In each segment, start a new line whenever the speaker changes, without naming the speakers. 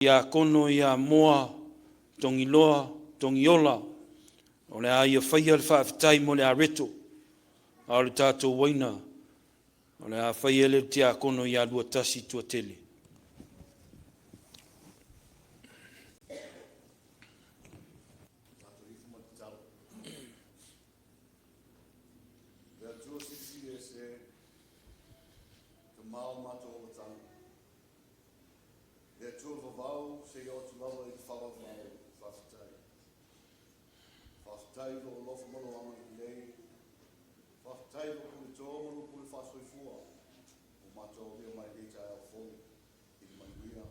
Tiakono ia Moa Togiloa Togiola, o le a ia faia le faafetai mo le areto, a o le tatou uaina o le a faia e le Tiakono ia Luatasi Tuatele.
Tatou ifo ma le tatalo. Le Atua Silisili Ese, Tama o matou olataga, Le Atua o le vavau seia oo atu lava i le faavavau, faafetai. Faafetai i lou alofa ma lou agalelei. Faafetai i lou puleto ma lou pule faasoifua ua matou aulia mai i lenei taeao fou i le manuia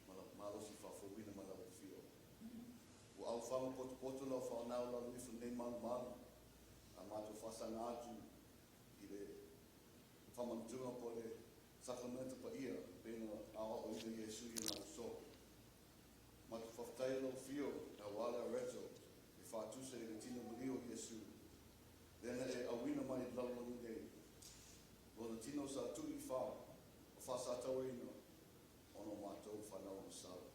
ma le malosi faafouina mai lau Afio. Ua aufaga potopoto lau fanau i lalo ifo i lenei malumalu, a matou faasaga atu i le faamanatuga po o le Sakaramaka Paia pei ona aoaoina Iesu i ana uso. Matou faafetai i lau Afio aua le areto e faatusa i le tino maliu o Iesu, lea na e auina mai i le lalolagi nei, Lona tino sa tuu i fa ma faasatauaina ona o matou fanau agasala.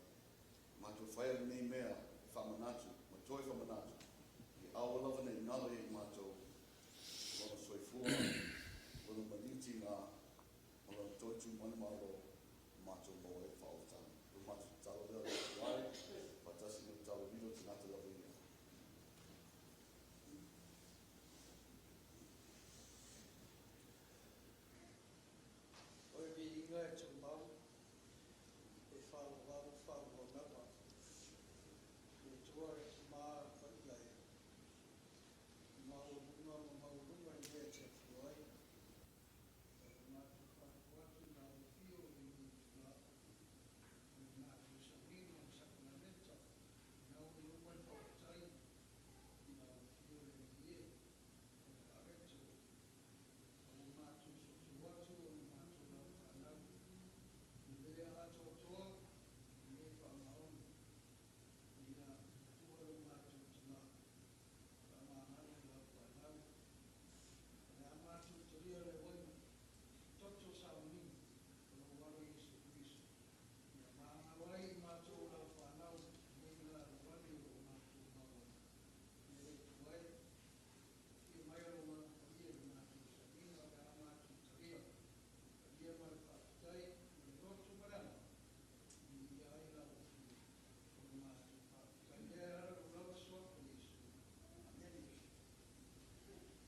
Matou faia lenei mea e faamanatu ma toe faamanatu, ia aua lava ne i galo ia i matou Lona soifua